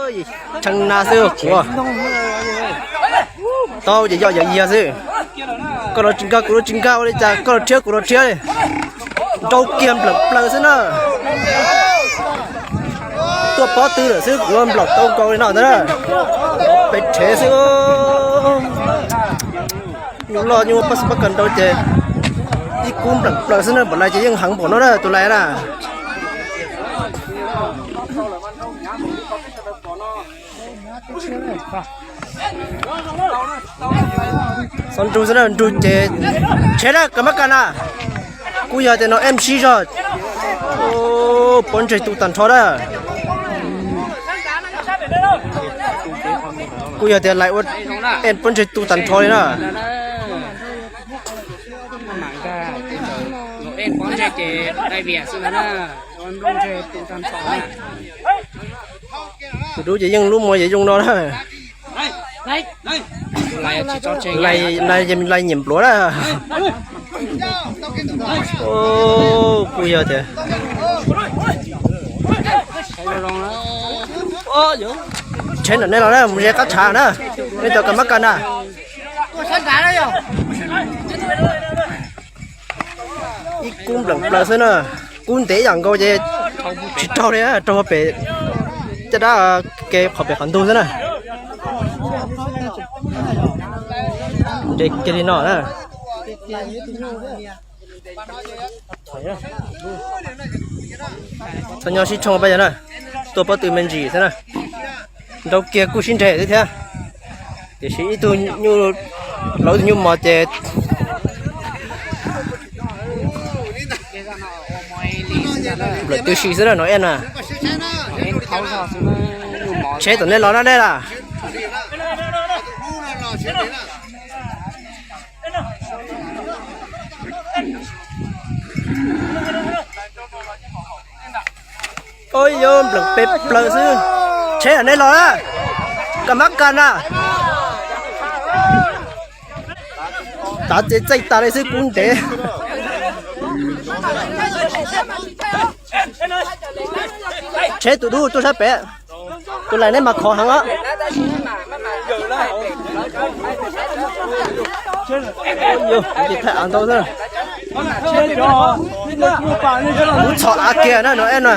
Tshee na xwb kuv. Tau ces yog yog yog xwb. Koj los tsis nkag kuv los tsis nkag ua li cas, koj los rhiab kuv los rhiab li. Nrau kiag npleem plaws xwb na. Tuaj pob tw lawm xwb kuv nplaum tau nkaus li no ntag na. Pes rhev xwb. Nyuj loj nyuj pab xi pab kas nrau ces ib kub npleem plaws xwb na, npaum lais ces yeej heev npaum no na tus lais na. Txhob nrug xwb na, nrug ces tsheb na, kas mab kas na. Kuj yog tias no em sib zog. Pob ntseg tu tag nrho na. Kuj yog tias lais ua em pob ntseg tu tag nrho li na. Tus dub ces yeej lub muag ces zoo no na. Lais, lais nyiam npluav na. Kuj yog tias tsheb ntawm nej los na, mus ze qab tshav na, nej cov kas mab kas na. Ib kub npleem plaws xwb na, kub ntev yam nkaus ces tsis raug li, raug pem caj dab ke qhov pem qhov ntug xwb na. Nres kiag li no na. Txhob nyob sib tshooj pab yog na, tuaj pob tw me ntsis xwb na. Nrau kiag kuj sib nres xwb thiab. Tiam sis ib tug nyuj, lawv tus nyuj mos ces nplawm tw si xwb na no ej na. Tsheb tom nej los na nej las. Ua yuav npleem pes plaws xwb. Tsheb nej los na, kas mab kas na. Tav txev txaij tas li xwb kub ntev. Tsheb tus dub tuaj sab pem. Tus lais nej mas khov heev os. Thaij av ntau xwb. Kuv txhom av kiag na no ej na.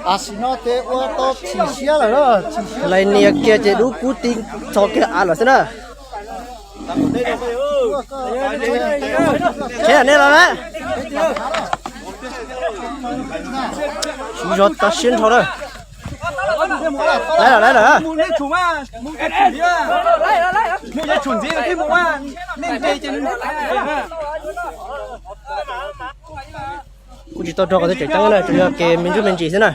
Tam sim no ces ua tau chim siab lawm. Lais nias kiag ces dub kub ti txhos kiag av lawm xwb na. Tsheb nej los na. Siv zog tag siab nrho na. Laiv lawm laiv lawm. Kuj tsis tau rog qhov twg tseem ceeb na, tsuas yog kev me ntsuj me ntsis xwb na.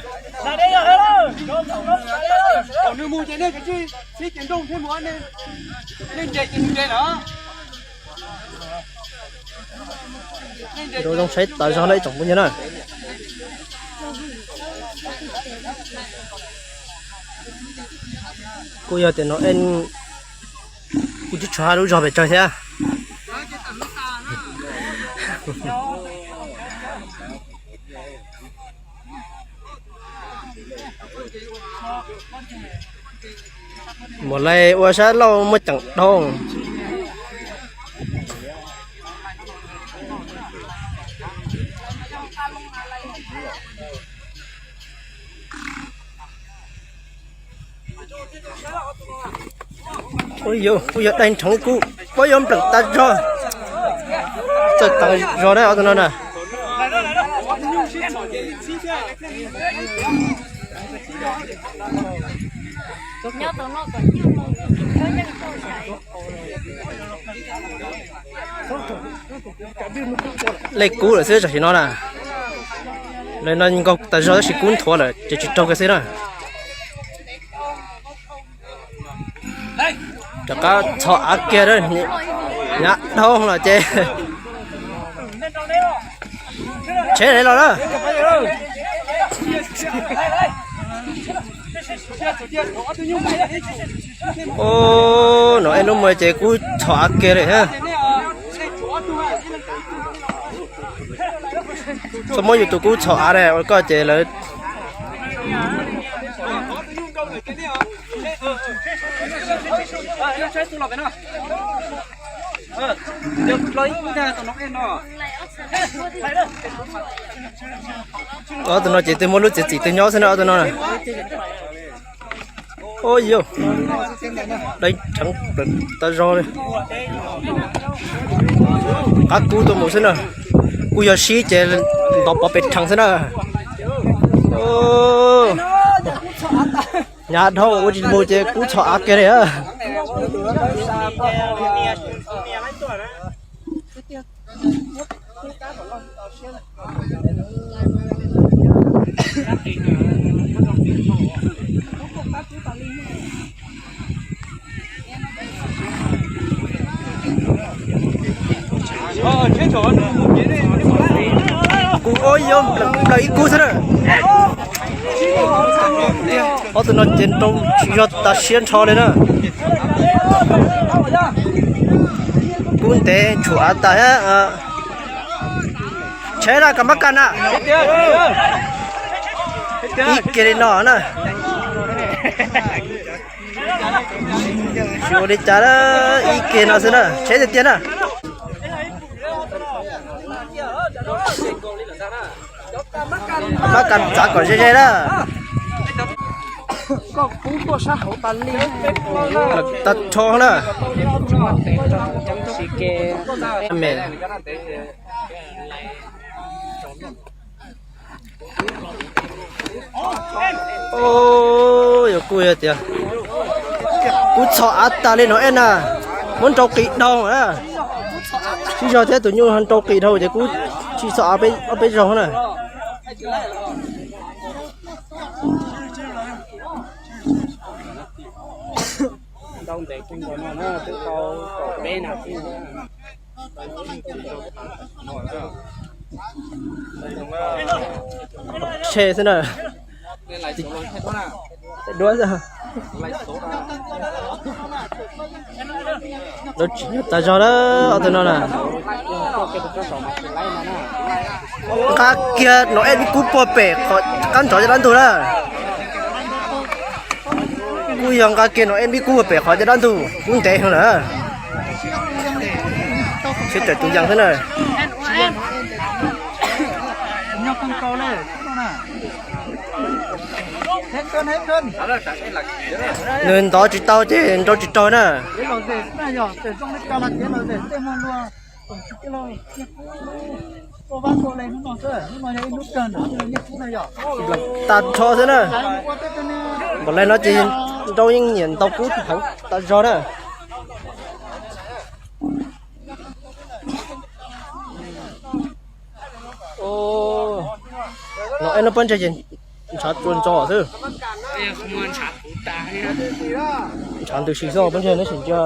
Zoo zoo saib tas zog na ib tsoom phooj ywg na. Kuj yog tias no kuj tsis tshuav lub zog pes tsawg thiab. Mus lawm ua sab laug muaj ceem dhau. Ua yog daig nrheev kuj puab yuav npleem tas zog. Txawj tas zog na ob tug no na. Lej kub lawm xwb tam sim no na. Lawv no nkaug tas zog tab sis kub nthuav lawm ces tsis raug kiag xwb na. Rov qab txhos av kiag, hnyav dhau lawm ces tsheb los na. Ub, no ej lub muag ces kuj txhos av kiag lawm thiab. Koj muab yus tus kub txhom av na ua koj ces lawv. Ob tug no ces twb muaj lub txiav txim twg nyob xwb na ob tug no. Ua yog dai rheev plaws tas zog li. Qab kub tuaj mus xwb na. Kuj yog sib ces ntov pov pes rheev xwb na. Hnyav dhau ua tsis mus ces kub txhom av kiag li. Kuv ua yog plaws ib kub xwb na. Ob tug no ces nrau tsis yog tas siab nrho li na. Kub ntev tshuam av tas thiab. Tsheb na, kab mab kas na. Ib kiag li no na. Tsis ua li cas, ib kiag no xwb na, tsheb tiag tiag na. Kab mab kas txav kom ze ze na. Tag nrho na. Yog kuj yog tias kub txhom av tas li no es na, muab nrau qis dhau na. Sib zog thiab tus nyuj nrau qis dhau ces kub tsis txhom av ob peb zaug na. Ntau ntev kub nkaus no na, twb tau kaum peb nas this. Tshe xwb na. Duab xwb. Lawv tsis nyob tas zog na, ob tug no na. Nqa kiag no es nib kub puag pem qhov qab nrov cov dab ntug na. Kuj yog nqa kiag no es nib kub puag pem qhov cov dab ntug kub ntev heev lawm. Sib tawm tus yas xwb na. Nws ntov tsis tau ces nrau tsis raug na. Tas nrho xwb na. Npaum li no ces nrau yeej nyiam ntau kub heev tas zog na. No es no pob ntseg ces ntshav tsuas ntso xwb. Ntshav ntws si xwb pob ntseg neb sim ntsia.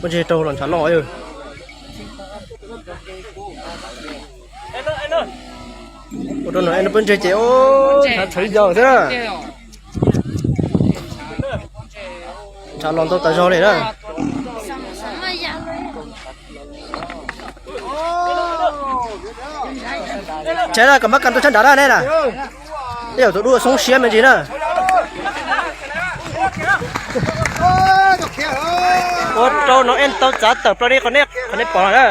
Pob ntseg raug los ntshav loj. Ua rau no es no pob ntseg ces ntshav tshawv yaws xwb na. Ntshav los ntau tas zog li na. Tsheb na, kab mab kas rau sab nrad na nej na. Tej zaum tus dub xoob siab me ntsis na. Ua rau no es tau txav tawm plaws li qhov nej pom na.